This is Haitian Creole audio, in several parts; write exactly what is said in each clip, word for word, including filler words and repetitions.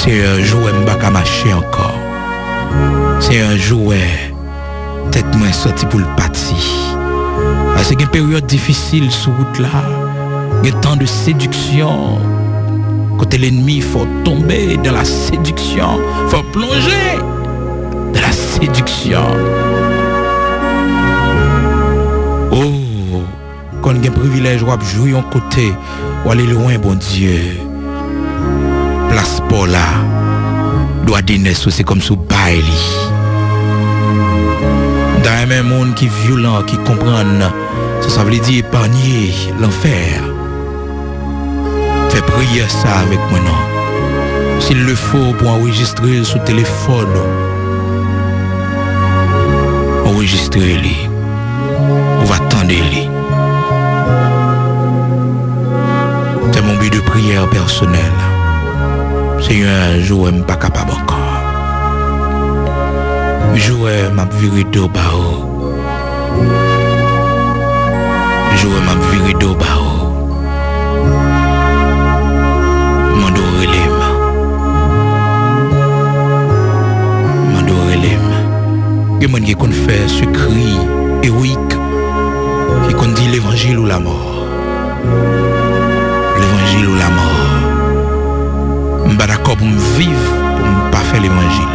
Senyè, jou wè m pa ka mache ankò. Senyè, jou wè tèt mwen santi pou l pati. Paske gen peryòd difisil sou wout la. Gen tan de sediksyon. Kote lènmi fè w tonbe dans la séduction. Fè w plonje dans la séduction. Oh, konn gen privilèj w ap jwi yon kote, w ale lwen Bondye. Plas pa w la, dwa de nès ou se kòmsi w bay li. M ta renmen moun ki vyolan, ki konprann sa sa vle di epanye lanfè. Fè priyè sa avèk mwen non. S'il le faut pou anrejistre l sou telefòn ou, anrejistre li. Ou va tande li. C'est mon but de prière personnel. Senyè, jou wè m pa kapab ankò. Jou wè m ap vire do ba ou. Jou wè m ap vire do ba ou. Mande w rele m. Mande w rele m. Gen moun ki konn fè sekri ewoyik, ki konn di levanjil ou lamò. Levanjil ou lamò. M pa dakò pou m viv pou m pa fè levanjil.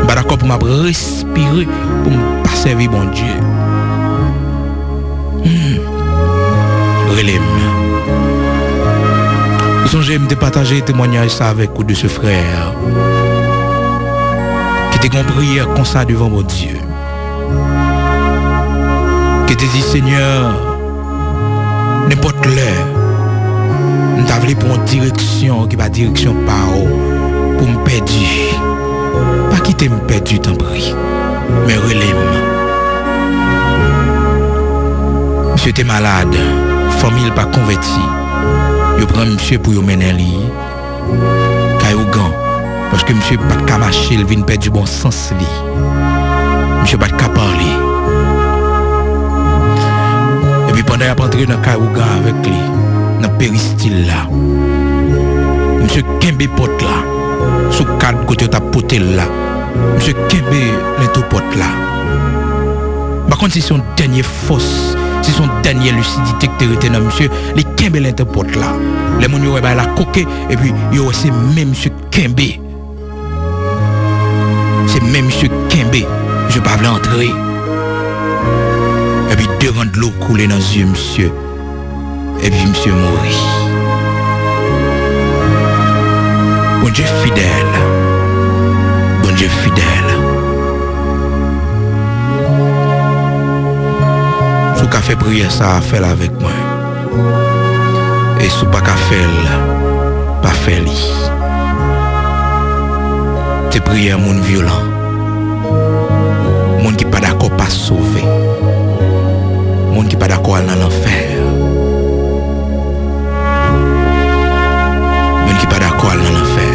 M pa dakò pou m ap respire pou m pa sèvi Bondye. Hmm. Rele m. Ou sonje m te pataje temwanyaj sa avèk ou de se frè ki te gen yon priyè konsa devan Bondye. Ki te di, Senyè, nenpòt lè, m ta vle pran yon direksyon ki pa direksyon pa w pou m pèdi. Pa kite m pèdi, tanpri, men rele m. Misye te malad, fanmi l pa konvèti. Yo pran misye pou yo mennen li kay ougan, paske misye pa t ka mache, l vin pèdi bon sans li. Misye pa t ka pale. Epi pandan y ap antre nan kay ougan avèk li, nan peristil la, misye kenbe pòt la, sou kad kote yo t ap pote l la, misye kenbe lento pòt la. M pa konn si se yon dènye fòs, si se yon dènye lisidite ki te rete nan misye, li kenbe lento pòt la. Lè moun yo wè bagay la koke, epi yo wè se men misye kenbe. Se men misye kenbe. Misye pa vle antre. Epi de ran dlo koule nan zye misye. Epi misye mouri. Bondye fidèl. Bondye fidèl. Si w ka fè priyè sa a, fè l avèk mwen. E si w pa ka fè l, pa fè li. Se priyè moun vyolan. Moun ki pa dakò pa sove. Moun ki pa dakò al nan lanfè. Moun ki pa dakò al nan lanfè.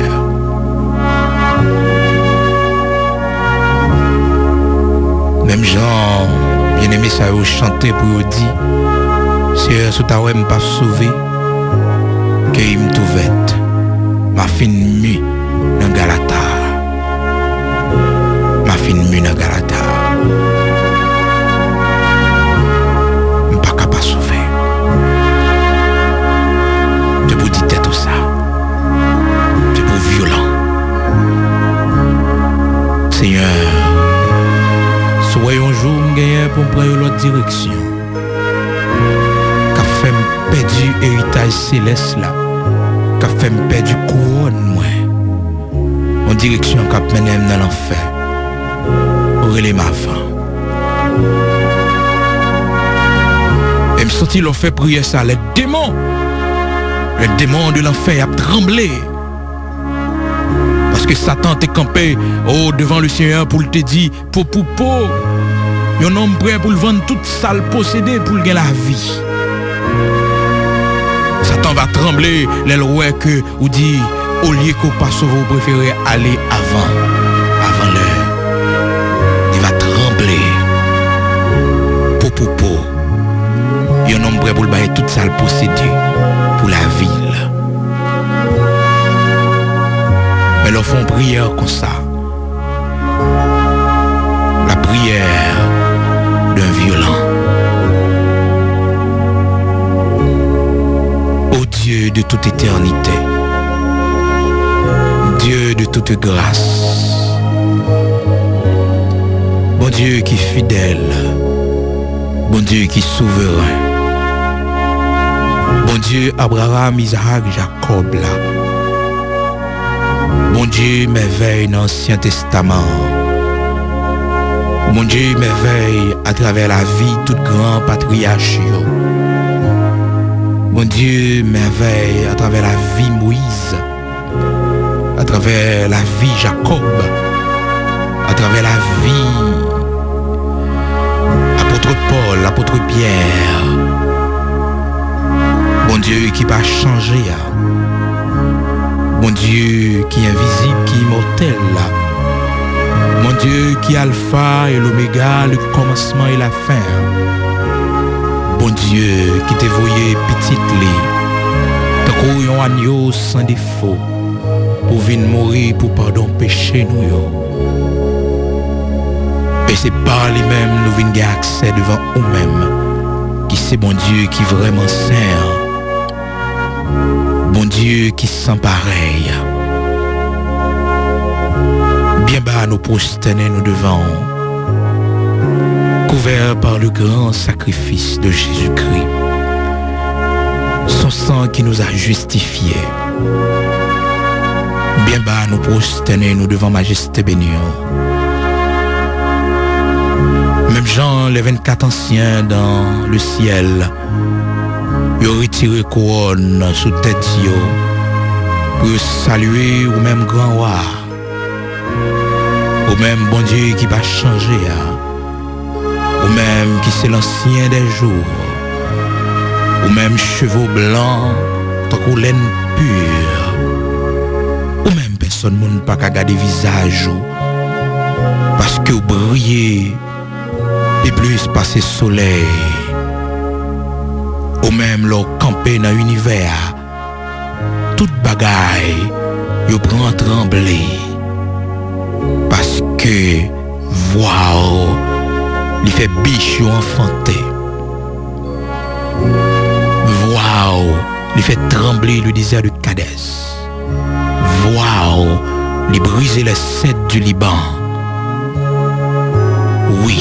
Menm jan byeneme sa yo chante pou yo di, Seyè, si w ta wè m p ap sove, keyi m tou vèt, m a fin mi nan galata. M a fin mi nan galata. M pa ka pa sove. Se pou di tèt ou sa. Se pou vyolan. Senyè, si w wè yon jou m genyen pou m pran yon lòt direksyon, k ap fè m pèdi eritaj selès la, k ap fè m pèdi kouwòn mwen, yon direksyon k ap mennen m nan lanfè. Rele m avan. E m santi lè w fè priyè sa, les démons, les démons de l'enfer ap tranble. Paske Satan te kanpe, o, devan le Senyè pou l te di, po pou po. Yon nonm prè pou l vann tout sa l posede pou l gen lavi. Satan va tranble lè l wè ke ou di, olye ke w pa sove, ou prefere ale avan, avan lè. Li va tranble. Po pou po. Yon nonm prè pou l bay tout sa l posede pou lavi l. Men Fè yon priyè konsa. La prière d'un violent. Ô Dieu de toute éternité, Dieu de toute grâce, Bondye ki fidèl, Bondye ki souvren, Bondye Abraram, Izak, Jakòb la, Bondye mèvèy nan Ansyen Testaman an. Bondye mèvèy atravè lavi tout gran patriyach yo. Bondye mèvèy atravè lavi Moyiz, atravè lavi Jakòb, atravè lavi apot Pòl, apot Pyè. Bondye ki pa chanje a. Bondye ki envizib, ki imòtèl la. Bondye ki Alfa e Lomega, le kòmansman e lafen an. Bondye ki te voye pitit li tankou yon anyo san defo pou vin mouri pou padon peche nou yo. E se pa li menm nou vin gen aksè devan ou menm, ki se Bondye ki vrèman sen an. Bondye ki san parèy. Byen ba nou pwostène nou devan ou, couvert par le grand sacrifice de Jésus-Christ. Son sang qui nous a justifiés. Byen ba nou pwostène nou devan majeste beni an. Menm jan les vingt-quatre anciens dans le ciel, yo retire kouwòn sou tèt yo pou yo salye ou menm gran wa, ou menm Bondye ki pa chanje a, ou menm ki se lansyen dè jou, ou menm cheve w blan tankou lèn pi, ou menm pèsòn moun pa ka gade vizaj ou, paske w briye pi plis pase solèy. Ou menm lè w kanpe nan inivè a, tout bagay yo pran tranble, paske vwa w li fè bich yo anfante. Vwa w li fè tranble le désert de Kadès. Vwa w li brize les cèdres du Liban. Wi,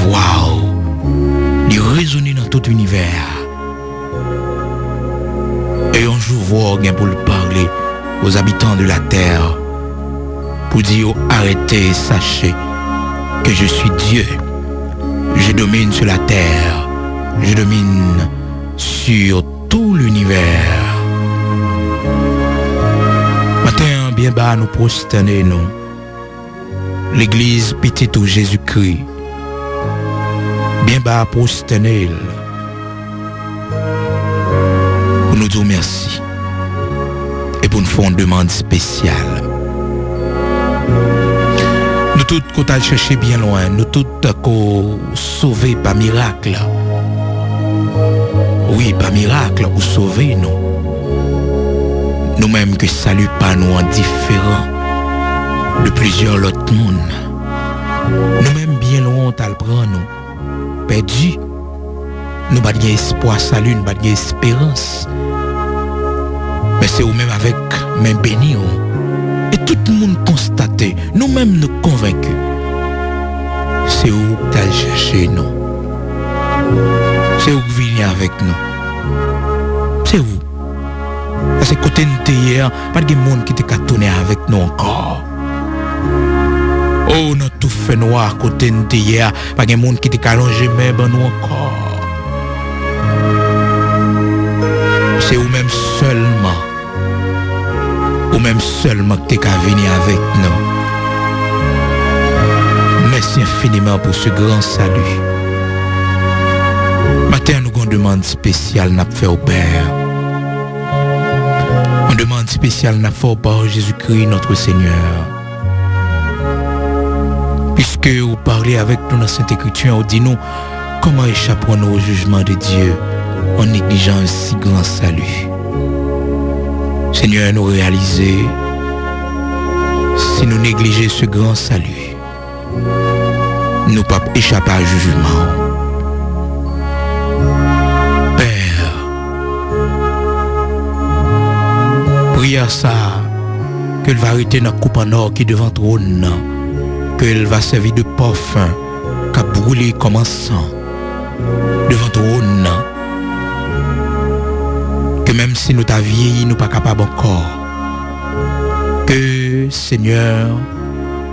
vwa w li rezone nan tout inivè a. E yon jou vwa w gen pou l pale aux habitants de la terre pou di yo arete, sachez que je suis Dieu. Je domine sur la terre. Je domine sur tout l'univers. Maten an, byen ba nou pwostène nou. Legliz pitit ou Jezikri, byen ba pwostène l pou nou di w mèsi e pou n fè yon demann espesyal. Nou tout ko t al chèche byen lwen, nou tout ko sove pa mirak. Wi, pa mirak ou sove nou. Nou menm ke sali pa nou an diferan de plizyè lòt moun. Nou menm byen lwen w t al pran nou, pèdi. Nou pa t gen espwa sali, nou pa t gen esperans. Men se ou menm avèk men beni w. E tout moun konstate, nou menm nou konvenki. Se ou k t al chèche nou. Se ou k vini avèk nou. Se ou. Paske kote n te ye a, pa t gen moun ki te ka tounen avèk nou ankò. O, nan tou fènwa kote n te ye a, pa gen moun ki te ka lonje men ban nou ankò. Se ou menm sèlman. Ou menm sèlman ki te ka vini avèk nou. Mèsi enfiniman pou se gran sali. Maten an, nou gon demann espesyal n ap fè w, Pè. Yon demann espesyal n ap fè w pa Jezikri, notre Seigneur. Piske ou pale avèk nou nan Sent Ekriti an, ou di nou, comment échapperons-nous au jugement de Dieu en négligeant un si grand salut? Senyè, nou reyalize Si nou neglije ce grand salut, nou p ap echape a jijman w. Pè, priyè sa a, ke l va rete nan koup an nò ki devan twòn nan, ke l va sèvi de pòfen k ap boule kòm an san devan twòn nan, ke menm si nou ta vyeyi, nou pa kapab ankò, ke, Senyè,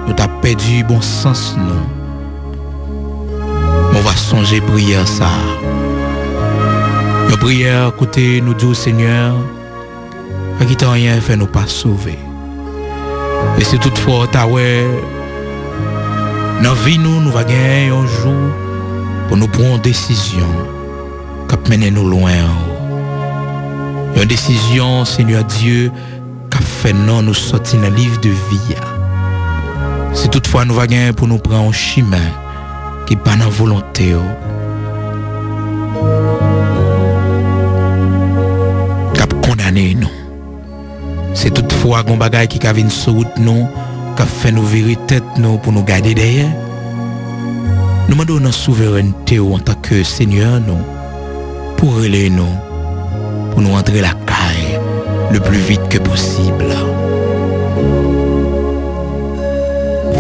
nou ta pèdi bon sans nou. Men w va sonje priyè sa a. Yon priyè kote nou di w, Senyè, pa kite anyen fè nou pa sove. E si toutfwa w ta wè, nan vi nou, nou va genyen yon jou pou nou pran yon desizyon k ap mennen nou lwen w. Yon desizyon, Senyè Dye, k ap fè non nou sòti nan liv de vi a. Si toutfwa nou va genyen pou nou pran yon chimen ki pa nan volonte w, k ap kondane nou. Si toutfwa gon bagay ki ka vin sou wout nou, k ap fè nou vire tèt nou pou nou gade dèyè, nou mande w nan souverènte w antanke Senyè nou, pou w rele nou, pou nou antre lakay le plus vite que possible.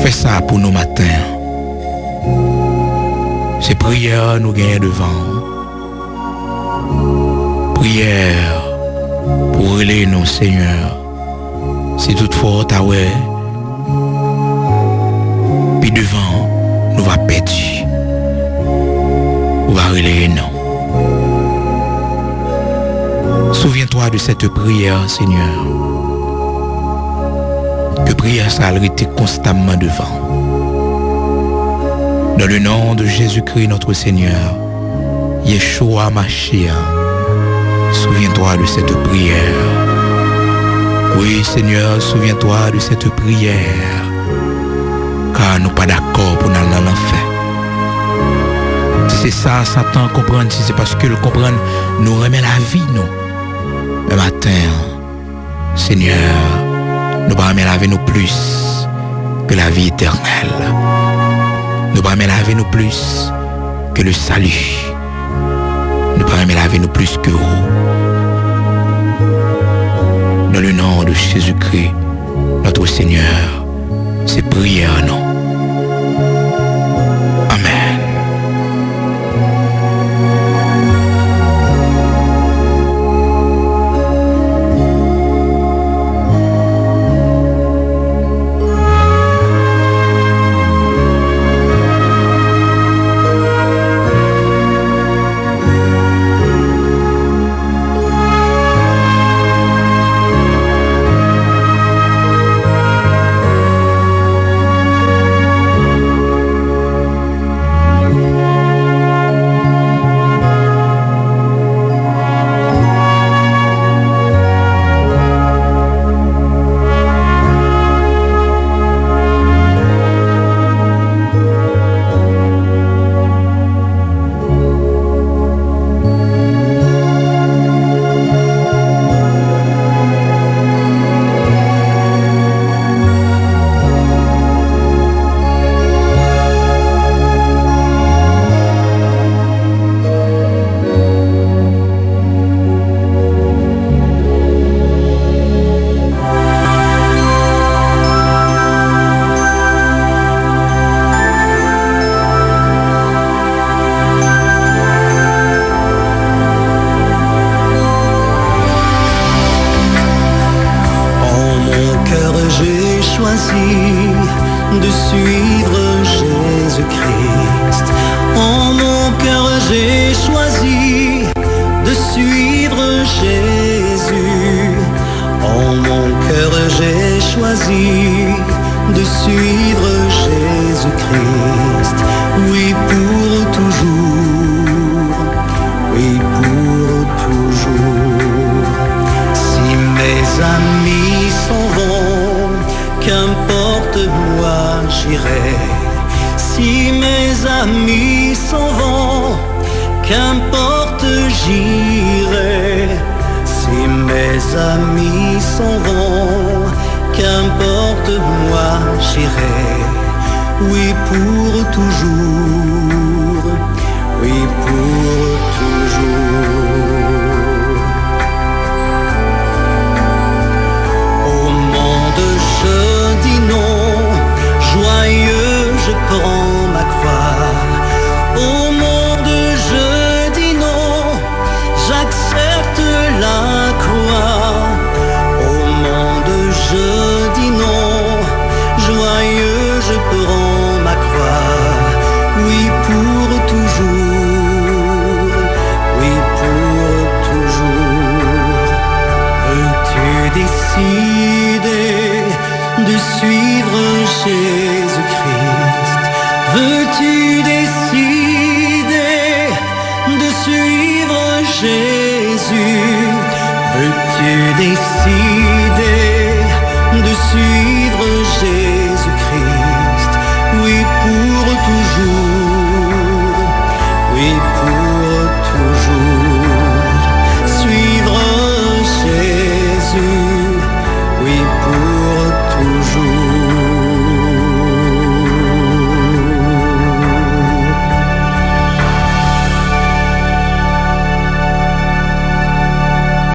Fè sa pou nou maten an. Se priyè nou genyen devan w. Priyè pou w rele nou, Senyè. Si toutfwa w ta wè, pi devan, nou va pèdi, ou va rele non. Souviens-toi de cette prière, Seigneur. Ke priyè sa a rete konstamman devan. Dans le nom de Jésus-Christ, notre Seigneur, Yeshua Mashiach, souviens-toi de cette prière. Oui, Seigneur, souviens-toi de cette prière. Ka nou pa dakò pou n al nan lanfè. Si se sa Satan konprann, si se paske l konprann nou renmen lavi nou, men maten an, Senyè, nou pa renmen lavi nou plis ke lavi etènèl. Nou pa renmen lavi nou plis ke le salut. Nou pa renmen lavi nou plis ke ou. Dans le nom de Jésus-Christ, notre Seigneur, se priyè nou. Amèn. En mon cœur, j'ai choisi de suivre Jésus-Christ. En mon cœur, j'ai choisi de suivre Jésus. En mon cœur, j'ai choisi de suivre Jésus-Christ. Oui, pour toujours. Oui, pour toujours. Si mes amis s'en vont, qu'importe, moi j'irai. Si mes amis s'en vont, qu'importe, j'irai. Si mes amis s'en vont, qu'importe, Moi, j'irai, oui, pour toujours, oui, pour toujours. Au monde, je dis non, joyeux, je prends ma croix. Au monde, je dis non, j'accepte la croix. Au monde, je dis non, joyeux, je prends ma croix. Oui, pour toujours, oui, pour toujours. Veux-tu décider de suivre Jésus-Christ? Veux-tu décider de suivre Jésus? Veux-tu décider de suivre